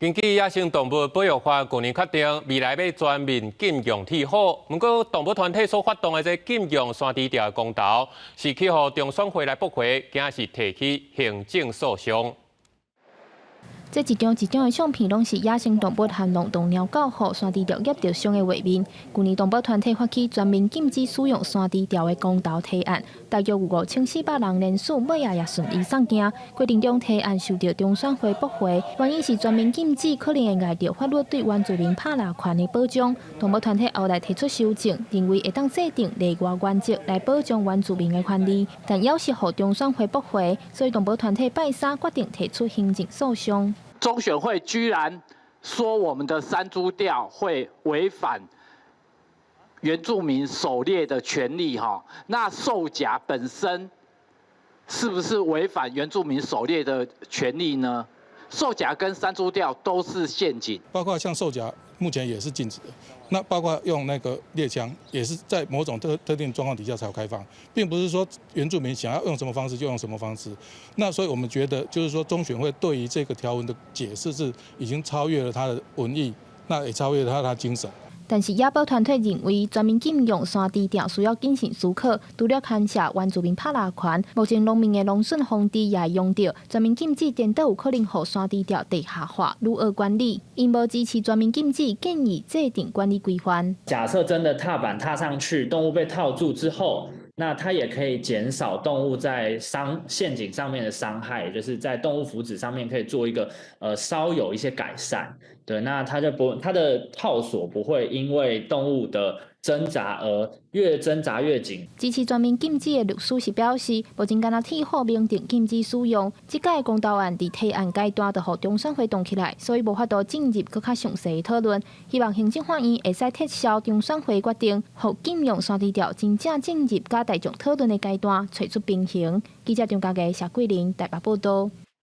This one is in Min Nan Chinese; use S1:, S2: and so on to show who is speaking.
S1: 根據野生動物保育法，去年確定未來欲全面禁用鐵虎。毋過動物團體所發動的這禁用山豬釣的公投，是去予中選會來駁回，驚是提起行政訴訟。
S2: 這一張一張的相片，攏是野生動物和農場貓狗予山豬釣夾著傷的畫面。去年動保團體發起全面禁止使用山豬釣的公投提案，大約有5400人聯署，尾仔也順利送件。過程中提案受著中選會駁回，原因是全面禁止可能會礙著法律對原住民拍獵權的保障。動保團體後來提出修正，認為會當制定例外原則來保障原住民的權利，但猶是予中選會駁回，所以動保團體拜三決定提出行政訴訟。
S3: 中選會居然說我們的山豬釣會違反原住民狩獵的權利，哈，那獸夾本身是不是違反原住民狩獵的權利呢？獸夾跟山豬釣都是陷阱，
S4: 包括像獸夾目前也是禁止的，那包括用那個獵槍，也是在某種特定狀況底下才有開放，並不是說原住民想要用什麼方式就用什麼方式。那所以我們覺得，就是說中選會對於這個條文的解釋是已經超越了他的文意，那也超越了他的精神。
S2: 但是野保團體認為，全面禁用山豬釣需要謹慎思考，除了牽涉原住民拍獵權，目前農民的農損防治也會用著。全面禁止顛倒有可能予山豬釣地下化，愈惡管理。𪜶無支持全面禁止，建議制定管理規範。
S5: 假設真的踏板踏上去，動物被套住之後，那它也可以減少動物在傷陷阱上面的傷害，就是在動物福祉上面可以做一個稍有一些改善。對，那它就不它的套索不會因為動物的掙扎而越掙扎越緊。
S2: 支持全面禁止的律師是表示，目前干焦鐵虎明定禁止使用，這擺公投案佇提案階段就予中選會凍起來，所以無法度進入閣較詳細的討論。希望行政法院會使撤銷中選會決定，予禁用山豬釣真正進入佮大眾討論的階段，揣出平衡。記者張家傑、謝桂玲台北報道。